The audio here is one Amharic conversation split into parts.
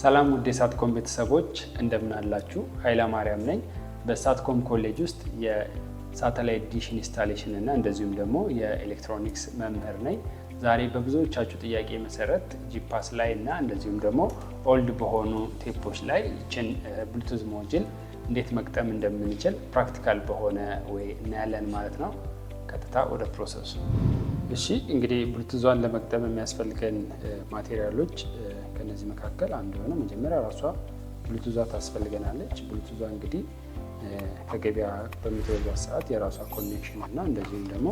ሰላም ውድ የሳትኮም ቤተሰቦች፣ እንደምን አላችሁ? ኃይለማርያም ነኝ። በሳትኮም ኮሌጅ ውስጥ የ satellite dish installation እና እንደዚሁም ደግሞ የኤሌክትሮኒክስ መምህር ነኝ። ዛሬ በብዙዎቻችሁ ጥያቄ መሰረት ጂፓስ ላይ እና እንደዚሁም ደግሞ old በሆኑ ቴፖች ላይ ይችን Bluetooth module እንዴት መግጠም እንደምንችል practical በሆነ way እናያለን ማለት ነው። ቀጥታ ወደ process ኡ። እሺ፣ እንግዲህ ብሉቱዟን ለመግጠም የሚያስፈልገን material ኦች ከነዚህ መካከል አንዱ የሆነው መጀመሪያ ራሷ ብሉቱዟ ታስፈልገናለች። ብሉቱዟ እንግዲህ ከገበያ በምትገዟት ሰዓት የራሷ connection እና እንደዚሁም ደግሞ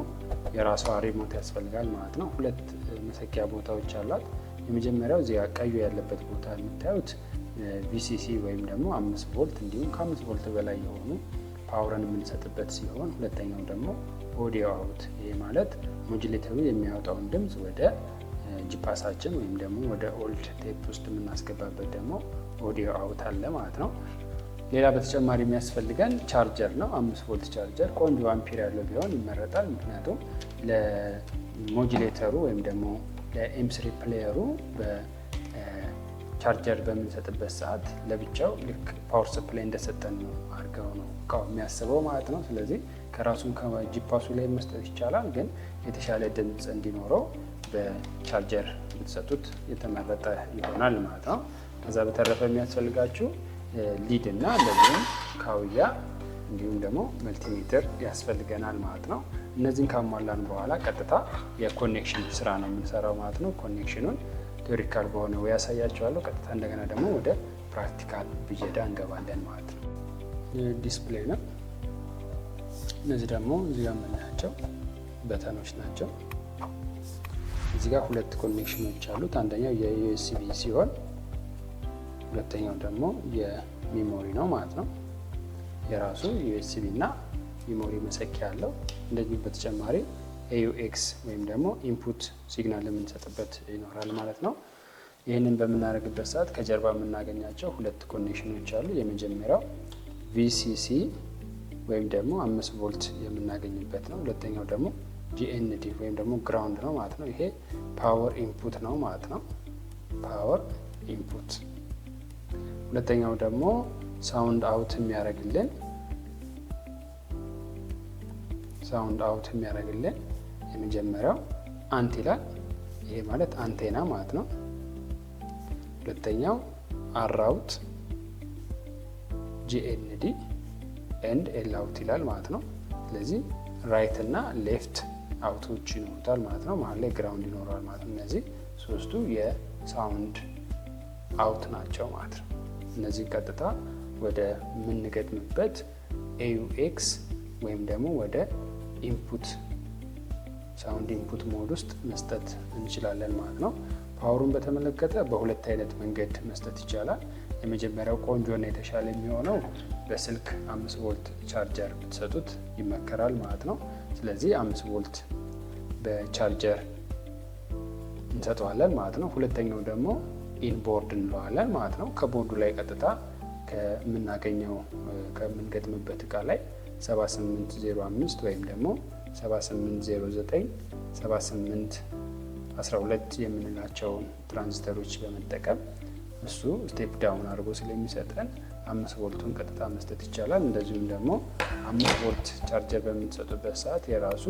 የራሷ remote ያስፈልጋል ማለት ነው። ሁለት መሰኪያ ቦታዎች አሏት። የመጀመሪያው እዚያ ቀዩ ያለበት ቦታ የምታዩት VCC ወይም ደግሞ 5 ቮልት እንዲሁም ከ5 ቮልት በላይ የሆኑ power ን የምንሰጥበት ሲሆን፣ ሁለተኛው ደግሞ audio out፣ ይሄ ማለት modulator ኡ የሚያወጣውን ድምፅ ወደ ጂፓሳችን ወይም ደግሞ ወደ old tape ውስጥ የምናስገባበት ደግሞ audio out አለ ማለት ነው። ሌላ በተጨማሪ የሚያስፈልገን ቻርጀር ነው። 5 ቮልት ቻርጀር ቆንጆ አምፒር ያለው ቢሆን ይመረጣል። ምክንያቱም ለ modulator ኡ ወይም ደግሞ ለ MP3 player ኡ በቻርጀር በምንሰጥበት ሰዓት ለብቻው ልክ power supply እንደሰጠን ነው አድርገው ነው እቃው የሚያስበው ማለት ነው። ስለዚህ ከራሱም ከጂፓሱ ላይ መስጠት ይቻላል፣ ግን የተሻለ ድምፅ እንዲኖረው በቻርጀር ብትሰጡት የተመረጠ ይሆናል ማለት ነው። ከዛ በተረፈ የሚያስፈልጋችሁ lead እና እንደዚሁም ካውያ እንዲሁም ደግሞ multimeter ያስፈልገናል ማለት ነው። እነዚህን ካሟላን በኋላ ቀጥታ የ connection ስራ ነው የምንሰራው ማለት ነው። Connection ኑን theoretical በሆነ way አሳያችኋለሁ። ቀጥታ እንደገና ደግሞ ወደ practical ብየዳ እንገባለን ማለት ነው። Display ነው። እነዚህ ደግሞ እዚህ ጋር የምናያቸው button ኦች ናቸው። እዚህ ጋር ሁለት connection ኖች አሉት። አንደኛው የ USB ሲሆን ሁለተኛው ደግሞ የ memory ነው ማለት ነው። የራሱ USB እና memory መሰኪያ አለው። እንደዚሁ በተጨማሪ AUX ወይም ደግሞ input signal የምንሰጥበት ይኖራል ማለት ነው። ይህንን በምናደርግበት ሰዓት ከጀርባ የምናገኛቸው ሁለት connection ኖች አሉ። የመጀመሪያው VCC ወይም ደግሞ 5 ቮልት የምናገኝበት ነው። ሁለተኛው ደግሞ GND ወይም ደግሞ ground ነው ማለት ነው። ይሄ power input ነው ማለት ነው። Power input። ሁለተኛው ደግሞ sound out የሚያደርግልን የመጀመሪያው ant ይላል። ይሄ ማለት አንቴና ማለት ነው። ሁለተኛው R out፣ GND and L out ይላል ማለት ነው። ስለዚህ right እና left out ኦች ይኖሩታል ማለት ነው። መሀል ላይ ground ይኖረዋል ማለት ነው። እነዚህ ሶስቱ የ sound out ናቸው ማለት ነው። እነዚህ ቀጥታ ወደ የምንገጥምበት AUX ወይም ደግሞ ወደ input sound input mode ውስጥ መስጠት እንችላለን ማለት ነው። Power ኡን በተመለከተ በሁለት አይነት መንገድ መስጠት ይቻላል። የመጀመሪያው ቆንጆና የተሻለ የሚሆነው በስልክ 5 ቮልት ቻርጀር ብትሰጡት ይመከራል ማለት ነው። ስለዚህ 5 ቮልት በቻርጀር እንሰጠዋለን ማለት ነው። ሁለተኛው ደግሞ inboard እንለዋለን ማለት ነው። ከቦርዱ ላይ ቀጥታ ከምናገኘው ከምንገጥምበት እቃ ላይ 7805 ወይም ደግሞ 7809፣ 7812 የምንላቸውን ትራንዚስተሮች በመጠቀም እሱ step down አድርጎ ስለሚሰጠን 5 ቮልቱን ቀጥታ መስጠት ይቻላል። እንደዚሁም ደግሞ 5 ቮልት ቻርጀር በምትሰጡበት ሰዓት የራሱ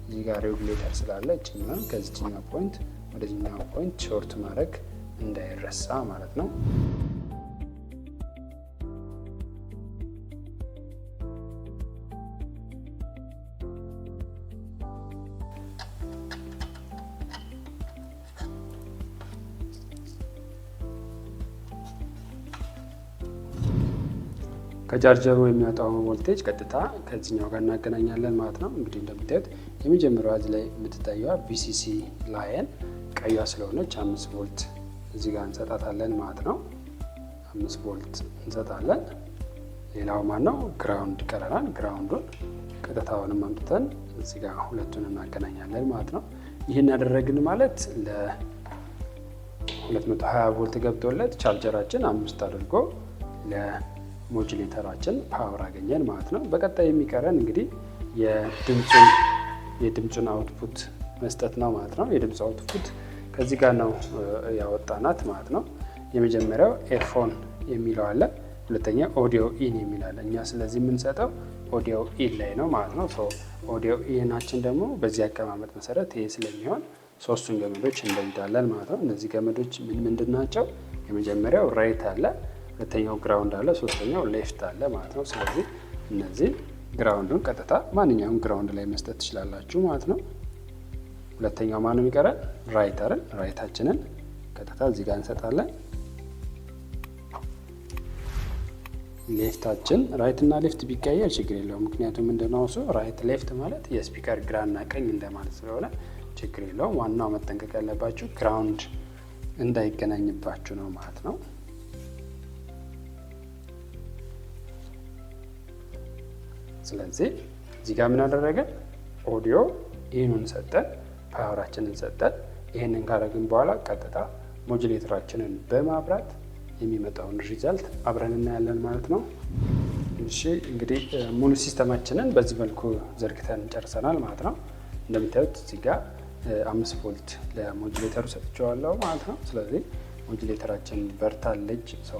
እዚህ ጋር regulator ስላለ እችኛዋን ከዚችኛው point ወደዚህኛው point short ማድረግ እንዳይረሳ ማለት ነው። ከቻርጀሩ የሚወጣው ቮልቴጅ ቀጥታ ከዚህኛው ጋር እናገናኛለን ማለት ነው። እንግዲህ እንደምታዩት የመጀመሪያዋ እዚህ ላይ የምትታየዋ VCC line ቀዩዋ ስለሆነች 5 ቮልት እዚህ ጋር እንሰጣታለን ማለት ነው። 5 ቮልት እንሰጣለን። ሌላው ማን ነው? Ground ይቀረናል። Ground ኡን ቀጥታውንም አምጥተን እዚህ ጋር ሁለቱን እናገናኛለን ማለት ነው። ይህን ያደረግን ማለት ለ220 ቮልት ገብቶለት ቻርጀራችን 5 አድርጎ ለ modulator ኣችን power አገኘን ማለት ነው። በቀጣይ የሚቀረን እንግዲህ የድምፁን output መስጠት ነው ማለት ነው። የድምፁ output ከዚህ ጋር ነው ያወጣናት ማለት ነው። የመጀመሪያው earphone የሚለው አለ፣ ሁለተኛ audio in የሚል አለ። እኛ ስለዚህ የምንሰጠው audio in ላይ ነው ማለት ነው። Audio in ኣችን ደግሞ በዚህ አቀማመጥ መሰረት ይሄ ስለሚሆን ሶስቱን ገመዶች እንበይዳለን ማለት ነው። እነዚህ ገመዶች ምን ምንድን ናቸው? የመጀመሪያው right አለ፣ ሁለተኛው ground አለ፣ ሶስተኛው left አለ ማለት ነው። ስለዚህ እነዚህ ground ኡን ቀጥታ ማንኛውም ground ላይ መስጠት ትችላላችሁ ማለት ነው። ሁለተኛው ማነው የሚቀረን? Right አይደል? Right ኣችንን ቀጥታ እዚህ ጋር እንሰጣለን። Left ኣችን right እና left ቢቀየር ችግር የለውም። ምክንያቱም ምንድነው እሱ right left ማለት የ speaker ግራና ቀኝ እንደማለት ስለሆነ ችግር የለውም። ዋናው መጠንቀቅ ያለባችሁ ground እንዳይገናኝባችሁ ነው ማለት ነው። ስለዚህ እዚህ ጋር ምን አደረገን? Audio in ኡን ሰጠን፣ power ኣችንን ሰጠን። ይህንን ካደረግን በኋላ ቀጥታ modulator ኣችንን በማብራት የሚመጣውን result አብረን እናያለን ማለት ነው። እሺ፣ እንግዲህ ሙሉ system ኣችንን በዚህ መልኩ ዘርግተን ጨርሰናል ማለት ነው። እንደምታዩት እዚህ ጋር 5 ቮልት ለ modulator ኡ ሰጥቼዋለሁ ማለት ነው። ስለዚህ modulator ኣችን በርታለች። So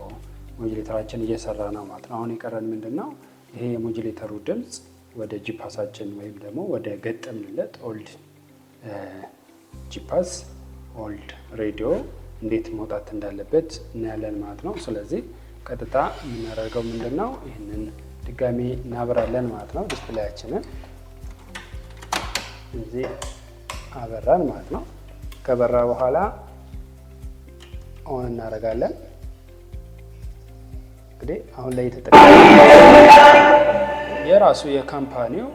modulator ኣችን እየሰራ ነው ማለት ነው። አሁን የቀረን ምንድን ነው? ይሄ የ modulator ኡ ድምፅ ወደ ጂፓሳችን ወይም ደግሞ ወደ ገጠምንለት old ጂፓስ፣ old ሬዲዮ እንዴት መውጣት እንዳለበት እናያለን ማለት ነው። ስለዚህ ቀጥታ የምናደርገው ምንድን ነው? ይህንን ድጋሚ እናበራለን ማለት ነው። Display ኣችንን እዚህ አበራን ማለት ነው። ከበራ በኋላ on እናደርጋለን። እንግዲህ አሁን ላይ የተጠቀመ የራሱ የ company ው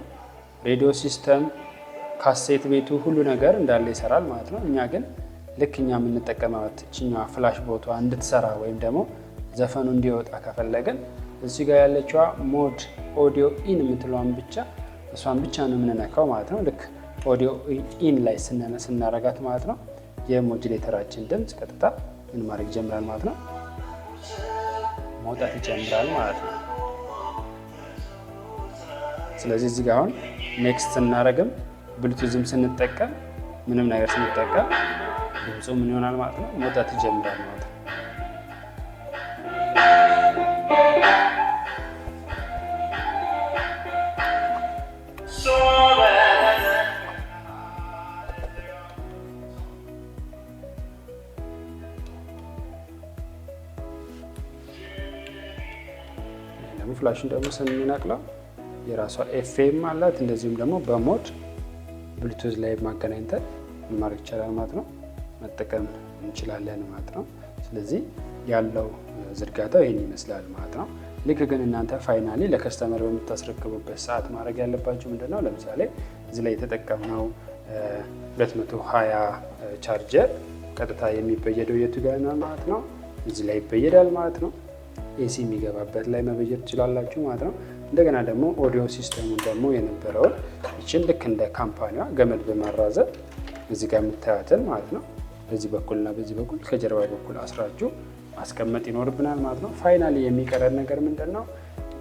ሬዲዮ system፣ ካሴት ቤቱ ሁሉ ነገር እንዳለ ይሰራል ማለት ነው። እኛ ግን ልክ እኛ የምንጠቀማት እችኛዋ flash ቦታ እንድትሰራ ወይም ደግሞ ዘፈኑ እንዲወጣ ከፈለግን እዚህ ጋር ያለችዋ mode audio in የምትለዋን ብቻ፣ እሷን ብቻ ነው የምንነካው ማለት ነው። ልክ audio in ላይ ስናረጋት ማለት ነው የ modulator ኣችን ድምፅ ቀጥታ ምን ማድረግ ይጀምራል ማለት ነው፣ መውጣት ይጀምራል ማለት ነው። ስለዚህ እዚህ ጋር አሁን next ስናደርግም ብሉቱዝም ስንጠቀም ምንም ነገር ስንጠቀም ድምፁ ምን ይሆናል ማለት ነው፣ መውጣት ይጀምራል ማለት ነው። ደግሞ flash ኡን ደግሞ ስንነቅለው የራሷ ኤፍኤም አላት። እንደዚሁም ደግሞ በ mode Bluetooth ላይ ማገናኝተን ምን ማድረግ ይቻላል ማለት ነው፣ መጠቀም እንችላለን ማለት ነው። ስለዚህ ያለው ዝርጋታው ይህን ይመስላል ማለት ነው። ልክ ግን እናንተ finally ለ customer በምታስረክቡበት ሰዓት ማድረግ ያለባችሁ ምንድን ነው? ለምሳሌ እዚህ ላይ የተጠቀምነው 220 ቻርጀር ቀጥታ የሚበየደው የቱ ጋር ነው ማለት ነው? እዚህ ላይ ይበየዳል ማለት ነው። AC የሚገባበት ላይ መበየድ ትችላላችሁ ማለት ነው። እንደገና ደግሞ audio system ኡን ደግሞ የነበረውን ይችን ልክ እንደ company ዋ ገመድ በማራዘም እዚህ ጋር የምታያትን ማለት ነው በዚህ በኩልና በዚህ በኩል ከጀርባ በኩል አስራችሁ ማስቀመጥ ይኖርብናል ማለት ነው። Finally የሚቀረን ነገር ምንድን ነው?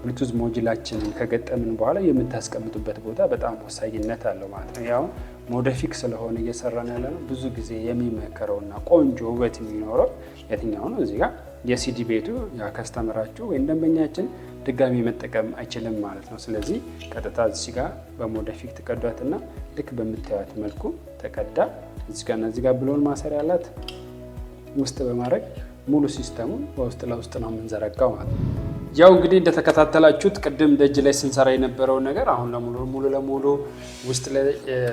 Bluetooth module ኣችንን ከገጠምን በኋላ የምታስቀምጡበት ቦታ በጣም ወሳኝነት አለው ማለት ነው። ያው modify ስለሆነ እየሰራን ያለ ነው። ብዙ ጊዜ የሚመከረውና ቆንጆ ውበት የሚኖረው የትኛው ነው? እዚህ ጋር የሲዲ ቤቱ ያ customer ኣችሁ ወይም ደንበኛችን ድጋሚ መጠቀም አይችልም ማለት ነው። ስለዚህ ቀጥታ እዚህ ጋር በ modify ትቀዷትና ልክ በምታዩት መልኩ ተቀዳ እዚህ ጋር እና እዚህ ጋር ብሎን ማሰሪያ አላት፣ ውስጥ በማድረግ ሙሉ system ኡን በውስጥ ለውስጥ ነው የምንዘረጋው ማለት ነው። ያው እንግዲህ እንደተከታተላችሁት ቅድም ደጅ ላይ ስንሰራ የነበረውን ነገር አሁን ለሙሉ ሙሉ ለሙሉ ውስጥ ላይ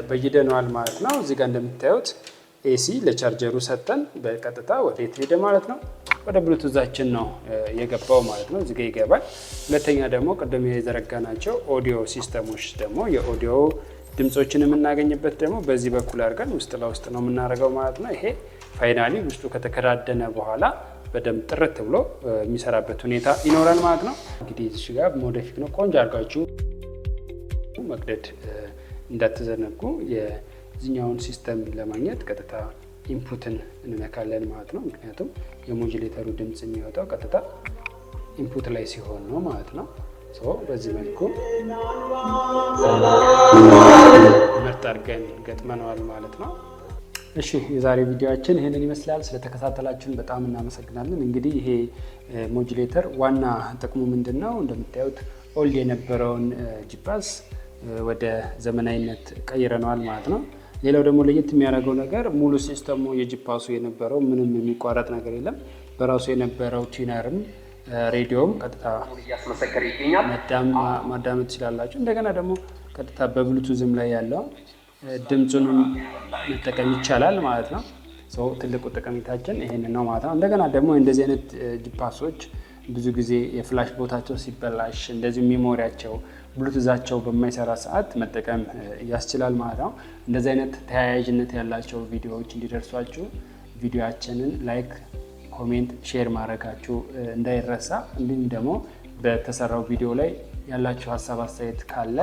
በይደነዋል ማለት ነው። እዚህ ጋር እንደምታዩት AC ለ charger ኡ ሰጠን፣ በቀጥታ ወደ የት ሄደ ማለት ነው? ወደ ብሉቱዛችን ነው የገባው ማለት ነው። እዚህ ጋር ይገባል። ሁለተኛ ደግሞ ቅድም የዘረጋናቸው audio system ኦች ደግሞ የኦዲዮ ድምፆችን የምናገኝበት ደግሞ በዚህ በኩል አድርገን ውስጥ ለውስጥ ነው የምናደርገው ማለት ነው። ይሄ finally ውስጡ ከተከዳደነ በኋላ በደንብ ጥርት ብሎ የሚሰራበት ሁኔታ ይኖራል ማለት ነው። እንግዲህ እዚህ ጋር modify ነው፣ ቆንጆ አድርጋችሁ መቅደድ እንዳትዘነጉ። የዚህኛውን system ለማግኘት ቀጥታ ኢንፑትን እንነካለን ማለት ነው። ምክንያቱም የ modulator ኡ ድምፅ የሚወጣው ቀጥታ input ላይ ሲሆን ነው ማለት ነው። በዚህ መልኩ ምርጥ አድርገን ገጥመነዋል ማለት ነው። እሺ፣ የዛሬ ቪዲዮአችን ይህንን ይመስላል። ስለተከታተላችሁን በጣም እናመሰግናለን። እንግዲህ ይሄ modulator ዋና ጥቅሙ ምንድን ነው? እንደምታዩት old የነበረውን ጂፓስ ወደ ዘመናዊነት ቀይረነዋል ማለት ነው። ሌላው ደግሞ ለየት የሚያደርገው ነገር ሙሉ system ኡ የጂፓሱ የነበረው ምንም የሚቋረጥ ነገር የለም። በራሱ የነበረው tuner ም ሬዲዮም ቀጥታ እያስመሰከረ ይገኛል። ማዳመጥ ትችላላችሁ። እንደገና ደግሞ ቀጥታ በብሉቱዝም ላይ ያለው ድምፁንም መጠቀም ይቻላል ማለት ነው። So ትልቁ ጠቀሜታችን ይሄንን ነው ማለት ነው። እንደገና ደግሞ እንደዚህ አይነት ጂፓሶች ብዙ ጊዜ የ flash ቦታቸው ሲበላሽ፣ እንደዚሁ memory ያቸው፣ ብሉቱዛቸው በማይሰራ ሰዓት መጠቀም ያስችላል ማለት ነው። እንደዚህ አይነት ተያያዥነት ያላቸው ቪዲዮዎች እንዲደርሷችሁ ቪዲዮአችንን like፣ comment፣ share ማድረጋችሁ እንዳይረሳ። እንዲሁም ደግሞ በተሰራው ቪዲዮ ላይ ያላችሁ ሀሳብ አስተያየት ካለ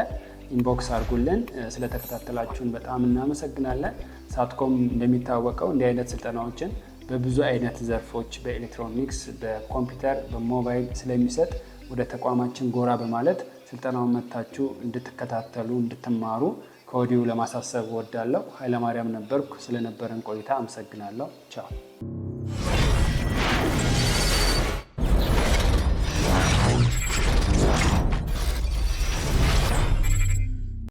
inbox አድርጉልን። ስለተከታተላችሁን በጣም እናመሰግናለን። ሳትኮም እንደሚታወቀው እንዲህ አይነት ስልጠናዎችን በብዙ አይነት ዘርፎች በኤሌክትሮኒክስ፣ በኮምፒውተር፣ በሞባይል ስለሚሰጥ ወደ ተቋማችን ጎራ በማለት ስልጠናውን መጥታችሁ እንድትከታተሉ፣ እንድትማሩ ከወዲሁ ለማሳሰብ እወዳለሁ። ኃይለማርያም ነበርኩ። ስለነበረን ቆይታ አመሰግናለሁ። ቻው።